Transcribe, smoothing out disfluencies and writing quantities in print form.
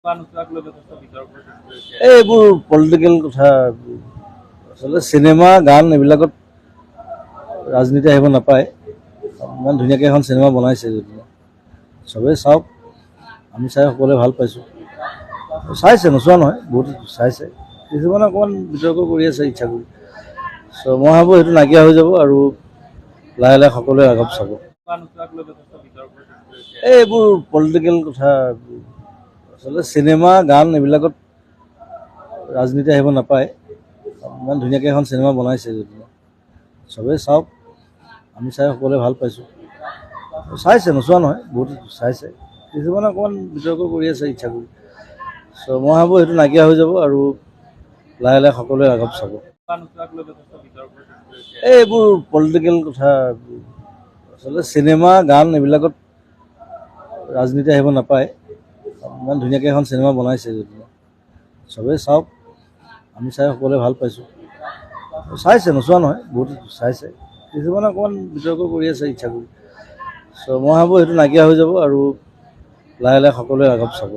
এই এইবোৰ পলিটিকেল কথা। আচলতে চিনেমা, গান এইবিলাকত ৰাজনীতি আহিব নাপায়। ইমান ধুনীয়াকৈ এখন চিনেমা বনাইছে, যদি চবেই চাওক। আমি চাই সকলোৱে ভাল পাইছোঁ। চাইছে, নোচোৱা নহয়, বহুত চাইছে। কিছুমানে অকণমান বিতৰ্ক কৰি আছে ইচ্ছা কৰি। চ' মই ভাবোঁ সেইটো নাইকিয়া হৈ যাব আৰু লাহে লাহে সকলোৱে ৰাঘৱ চাব। এই এইবোৰ পলিটিকেল কথা। আচলতে চিনেমা, গান এইবিলাকত ৰাজনীতি আহিব নাপায়। ইমান ধুনীয়াকৈ এখন চিনেমা বনাইছে, যদি চবেই চাওক। আমি চাই সকলোৱে ভাল পাইছোঁ। চাইছে, নোচোৱা নহয়, বহুত চাইছে। কিছুমানে অকণমান বিতৰ্ক কৰি আছে ইচ্ছা কৰি। চ' মই ভাবোঁ সেইটো নাইকিয়া হৈ যাব আৰু লাহে লাহে সকলোৱে ৰাঘৱ চাব। এই এইবোৰ পলিটিকেল কথা। আচলতে চিনেমা, গান এইবিলাকত ৰাজনীতি আহিব নাপায়। ইমান ধুনীয়াকৈ এখন চিনেমা বনাইছে, যদি চবেই চাওক। আমি চাই সকলোৱে ভাল পাইছোঁ। চাইছে, নোচোৱা নহয়, বহুত চাইছে। কিছুমানে অকণমান বিতৰ্ক কৰি আছে ইচ্ছা কৰি। চ' মই ভাবোঁ সেইটো নাইকিয়া হৈ যাব আৰু লাহে লাহে সকলোৱে ৰাঘৱ চাব।